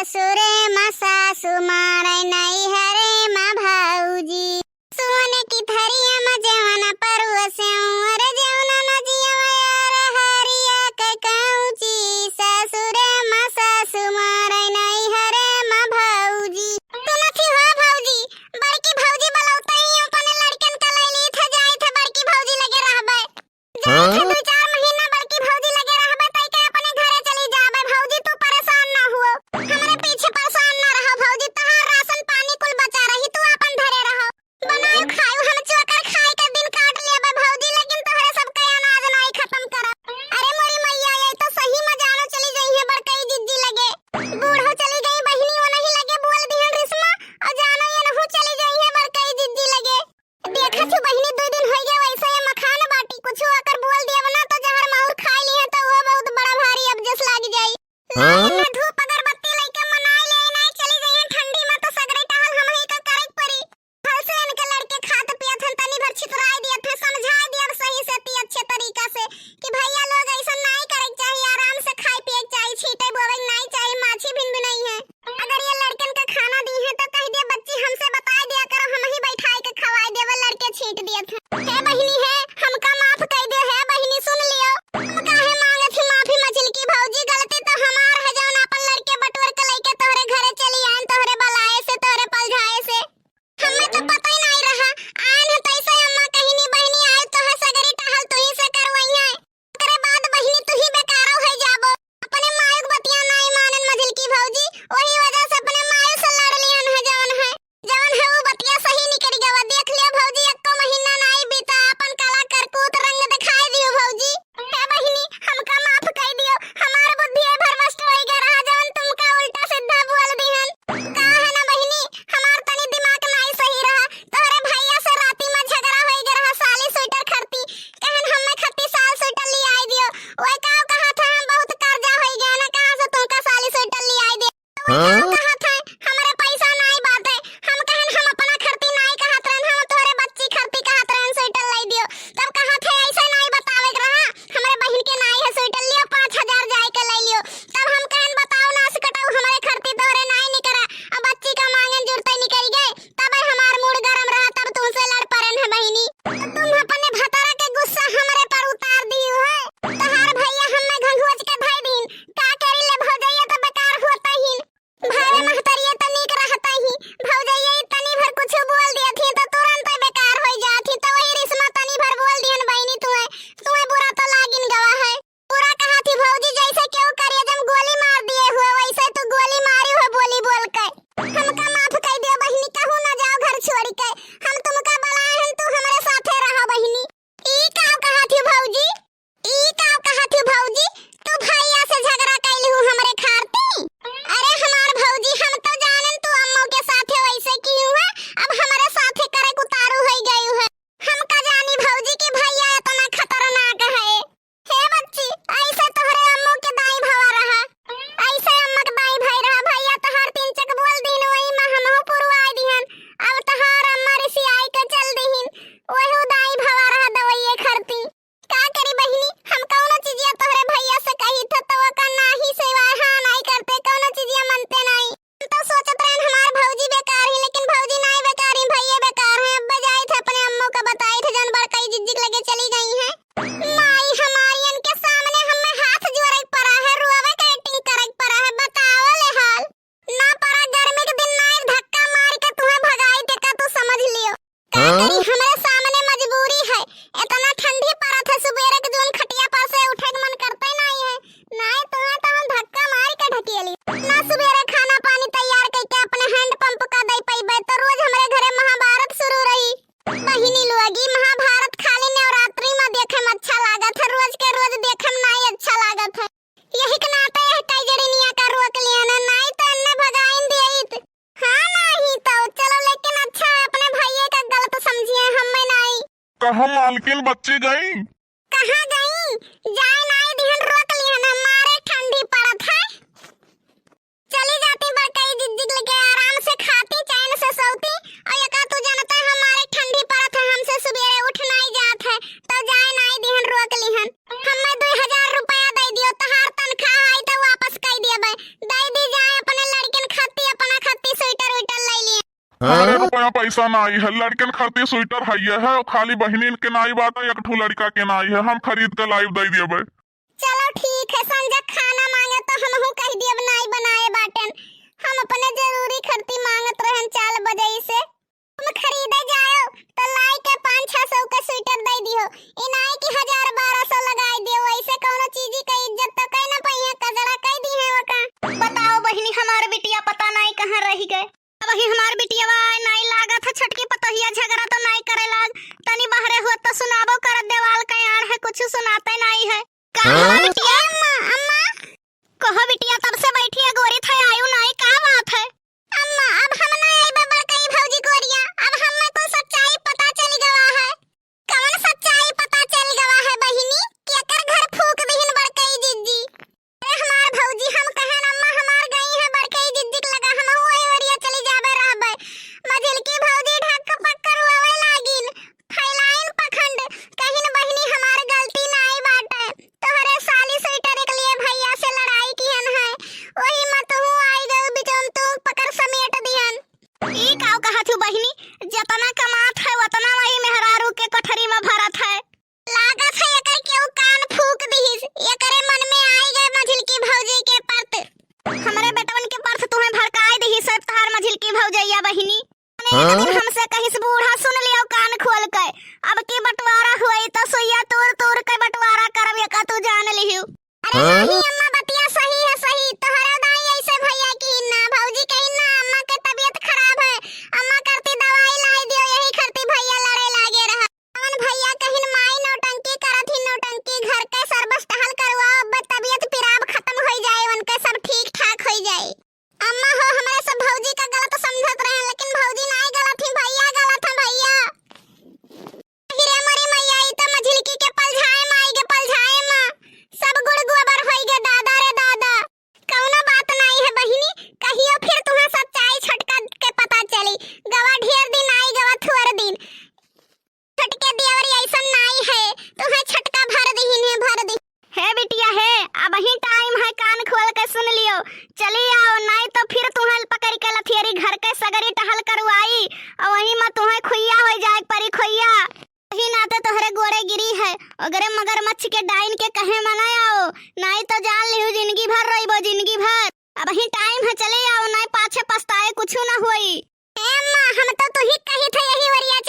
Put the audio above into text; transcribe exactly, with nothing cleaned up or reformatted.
ससुरे मा सासु मारै नैहरे मा भौजी। सोने की थरिया मा जेवना परुआ सेवना रे जेवना ना जियवा यार हरिया के कौची। ससुरे मा सासु मारै नैहरे मा भौजी। सुनत ही हो भौजी, बड़की भौजी बलौतै ही अपने लड़कन का लैली थे जाई थे बड़की भौजी लगे रहबै। जाई थे हाँ? दुइ चार महीना बड़की भौजी लगे रहबै तई के अपने घरे चली जाबै। भौजी तू परेशान ना हुओ, हमरे पीछे परेशान ना रहो भौजी, तहार राशन पानी कुल बचा रही, तू अपन धरे रहो। बनायो खायो हम चोकर खाए के दिन काट लेबै भौजी, लेकिन तोहरे सबके अनाज नाई खत्म करब। अरे मोरी मैया, ये तो सही में जानो चली जइहैं बड़कई जिज्जी लगे। बूढ़ो चली गई बहिनी, वो नहीं लगे बोल दिहन रिश्मा, और जानो ये नहु चली जइहैं बड़कई जिज्जी लगे। देखा छु बहिनी, दुइ दिन होइ गए वैसे ये मखान बाटी, कुछ अगर बोल दिया ना तो जहर माहुर खाई लिहे तो वो बहुत बड़ा भारी अब जस लाग जाई। हाँ? ना धूप अगरबत्ती लइके मनाई ले, नहीं चली जइहैं ठंडी में तो सगरे टहल हमही का करे के पड़ी। भल से इनके लड़के खात पियत हन, तनी भर छितराई दियत है, समझाई दियब सही से ती अच्छे तरीका से कि भैया लोग ऐसा नाई करे के चाही, आराम से खाए पिए के चाही, छींटे बोवे के नाई चाही, माछी भिन भी नहीं है। अगर ये लड़कन का खाना दिहे तो कह दिया बच्ची हमसे बताई दिया करो, हमही बैठाई के खवाई देवे, लड़के छींट दियत है। हे बहिनी है, हमका माफ कई दे, हे बहिनी सुन लियो, हम काहे मांगत ही माफी मझिलकी भौजी, गलती तो हमार है जौन अपन लड़के बटोर के लइके तोहरे घरे चली आयन, तोहरे बलाए से, तोहरे पलझाए से। हमें तो पता ही नहीं रहा। आन है तैसे अम्मा कहनी बहिनी आए तो है सगरी टहल तुही से करवई है। ओकरे बाद बहिनी तुही बेकारो है जाबो। अपने मायू के बतिया नहीं मानन मझिलकी भौजी, वही वजह से अपने मायू से लड़ लियन है जवन है। जवन है वो बतिया सही निकल गवा। देख लियो भौजी, एको महीना नहीं बीता, अपन काला करकूत रंग दिखाई दियो भौजी। हे बहिनी, हमका माफ कई दियो, हमार बुद्धि ए भरभ्रष्ट होई गए रहा, जवन तुमका उल्टा सीधा बोल दिहन। का है ना बहिनी, हमार तनी दिमाग नाई सही रहा। तोहरे भैया से राती में झगड़ा होई गए रहा साली स्वेटर खरती। कहन हमें खत्ती साल स्वेटर ले आई दियो। ओए का कहा था हम बहुत कर्जा होई गए ना, कहाँ से तुमका साली स्वेटर ले आई दे? ओए का हाँ? कहा था हमरे पैसा नाई बाटे। हम कहन हम अपना खरती नाई कहत रहन, हम तोहरे बच्ची खरती कहत रहन स्वेटर लाई दियो। तब कहा थे ऐसे नाई बतावे के रहा, हमरे बहिन के नाई है स्वेटर लियो, पाँच हजार जाए के ले लियो। तब हम कहन बताओ ना सकटाऊ हमरे खरती तोहरे नाई निकरा, अब बच्ची का मांगन जुरते निकल गए, तब हमार मूड गरम रहा, तब तुमसे लड़ परन है बहिनी। तो तुम अपने भतारा के गुस्सा हमरे पर उतार दियो है। तहार भैया हमें घंघुअच के धई दीन, का करी ले भौजैया तो बेकार होता ही। भावे महतरिये त नीक रहतही, भौजइये तनी भर कुछु बोल दियत ही त तुरंत बेकार होइ जात ही, त वही रिश्मा तनी भर बोल दिहन बहिनी तुहे, तुहे बुरा त लागिन गवा है। बुरा कहा थी भौजी, जैसे केहू करियजम गोली मार दिए हुए, वैसे तू गोली मारी हुए बोली बोल के। हमका माफ कई दियो बहिनी, कहूँ न जाओ घर छोड़ के, हम तुमका बुलाए हन, तू हमरे साथे रहा बहिनी। ई का कहा थी भौजी? ई का कहा थी भौजी? तू भैया से झगड़ा कैली हूँ हमरे खातिर? अरे हमार भौजी, हम तो जानन तू अम्मो के साथे वैसे की हूँ है, अब हमरे साथे करे के उतारू होई गई है। हम का जानी भौजी कि भैया इतना खतरनाक है। हे बच्ची, ऐसे तोहरे अम्मो के दाई भवा रहा, ऐसे अम्मा के दाई भाई रहा, भैया तहार तीन चक बोल दीन, वही में हमहू पुरवाई दिहन। अब तहार अम्मा रिसियाई के चल दीहिन, वही दाई भवा रहा दवाइये खरती। का करी बहिनी, हम कौनो चीजिया तोहरे भैया से कही थे तो ओका नाही सिवाय हाँ नाही करते, कौनो चीजिया मनते नाही। हम तो सोचत रहन हमार भौजी बेकार ही, लेकिन भौजी नाही बेकार ही, भैया बेकार है। अब जाई थे अपने अम्मो का बताई थे, जौन बड़कई जिज्जी के लगे चली गई है। माई हमारियन के सामने हमें हाथ जोड़े के पड़ा है, रोवे के acting करे के पड़ा है, बताओ ले हाल। ना परा गर्मी के दिन ना एक धक्का मार के तुहे भगाई दे का, तू समझ लियो। का हाँ? करी, हमरे सामने मजबूरी है, इतना ठंडी पड़त है, सुबेरे के जौन खटिया पर से उठे के मन करते नहीं है, नहीं तो है तो हम धक्का मार के ढकेली। ना सुबेरे खाना पानी तैयार करके अपने hand pump का दे पइबे, तो रोज हमरे घरे महाभारत शुरू रही। बहिनी लोगी, महाभारत खाली नवरात्रि में देखे में अच्छा लागत है, रोज के रोज देखे में नहीं अच्छा लागत है। यही के नाते यह कई जड़िनिया का रोक लिया ना, नाई तो इन्ने भगाइन दियत। हाँ, नाही तो चलो, लेकिन अच्छा है, अपने भैये का गलत समझिए, हमें नाई। कहाँ मालकिन बच्ची गई? कहाँ गई? जाए नाई दिहन, रोक लिया ना, मारे ठंडी पड़त है। चली जाती बड़कई जिज्जी के लगे, आराम से खाती, चैन से सोती, और ये का तू जानता है, हमारे ठंडी पड़त है, हमसे सुबेरे उठ नाई जात है, तो जाए नाई दिहन, रोक लिहन। हमें दुई हजार रुपया दे दियो, तहार तनख्वाह आई तो वापस कई दियबे। दे दी जाए अपने लड़कन हमरे रुपया पैसा नाई है, लड़कन खरती स्वेटर है, ये है, खाली बहिनिन के नाई बाटे, एक ठू लड़का के नाई है, हम खरीद के लाइब दे देबे। चलो ठीक है, संझा खाना मांगे तो हमहू कह दियब नाई बनाए बाटेन, हम अपने जरूरी खरती मांगत रहन चार बजे से। तुम खरीदे जाओ तो लाई के पाँच छह सौ के स्वेटर दे दियो, ई नाई की हजार बारह सौ लगाई दियो, ऐसे कौनो चीजी के इज्जत तो कई ना पइहे, कजड़ा कई दी है ओका। बताओ बहिनी, हमार बिटिया पता नाई कहाँ रह गए। अब ही हमार बिटियवा आए नाई लागत है, छोटकी पतोहिया झगड़ा तो नाई करे लाग, तनी बहरे हुआ तो सुनाबो करत, देवाल का आड़ है, कुछ सुनाते नाई है। का हो बिटिया? अम्मा, अम्मा। कहो बिटिया, तब से बैठी है गोरी थे, आयु नाई, का बात है? अम्मा, अब हम ना आइबे बड़कई भौजी गोरिया, अब हमें कुल सच्चाई पता चल गवा है। कवन सच्चाई पता चल गवा है बहिनी? केकर घर फूक दिहिन बड़कई जिज्जी? अरे हमार भौजी, हम कहन अम्मा हमार गई है बड़कई जिज्जी के लगा, हमहू वही ओरिया चली जाबे रहबे। मझिलकी भौजी ढक पक कर रोवे लागिन, फैलाइन पखंड, कहिन बहिनी हमार गलती नाई बाटे, तोहरे साली स्वेटर के लिए भैया से लड़ाई किहन है, वही में तू आई गयो बिचौन, तू पकड़ समेट दिहन। ई काव कहत हूँ बहिनी, जतना कमात है, वतना वही मेहरारू के कोठरी में भरत है। लागत है एकर केहू कान फूक दिहिस, एकरे मन में आई गए मझिलकी भौजी के परत। हमरे बेटवन के परत तुहें भड़काए दिहिस, सब तहार मझिलकी भौजैया बहिनी। अने एक दिन हमसे कहिस, बूढ़ा सुन लियो कान खोल के, अब की बंटवारा हुई तो सुइया तूर तूर के बंटवारा करब, एका तू जान लिहू। अरे हाँ? नहीं अम्मा, बतिया सही है, सही। तोहरा दाई ऐसे भैया की ना, भौजी कही ना, अम्मा के तबीयत खराब है, अम्मा करती दवाई लाई दियो, यही खरती भैया लड़े लागे रहा। कवन भैया कहिन माई नौटंकी करत ही, नौटंकी घर के सरबस टहल करवाओ, अब तबीयत पिराब खत्म होई जाए, उनके सब ठीक ठाक होई जाए। अम्मा हो, हमरे सब भौजी का गलत समझत रहे, लेकिन भौजी नाई गलत ही, भैया गलत है, भैया। हिरे मोरी मैया, ई तो मझिलकी के पलझाए माई गे पलझाए माँ, सब गुड़ गोबर होई गे दादा रे दादा। कौनो बात नाई है बहिनी, कहियो फिर तुहें सच्चाई छोटका के पता चली। गवा ढेर दिन आई, गवा थुअर दिन। छोटके देवर ऐसन नाई है, तुहें छोटका भर दिहिन है, भर दी। हे बिटिया हे, अबही टाइम है, कान खोल के सुन लियो। चली आओ, नाई तो फिर तुहें पकड़ के लथियरी घर के सगरी टहल करवाई, और वही में तुहें खुइया हो जाए परी, खुइया। वही नाते तोहरे गोड़े गिरी है, अगरे मगरमच्छ के डाइन के कहे मना आओ, नाई तो जान लिहू जिंदगी भर रोइबो, जिंदगी भर। अबही टाइम है, चले आओ, नाई पाछे पछताए कुछ ना होई। ए अम्मा, हम तो तुही कही थे यही वरिया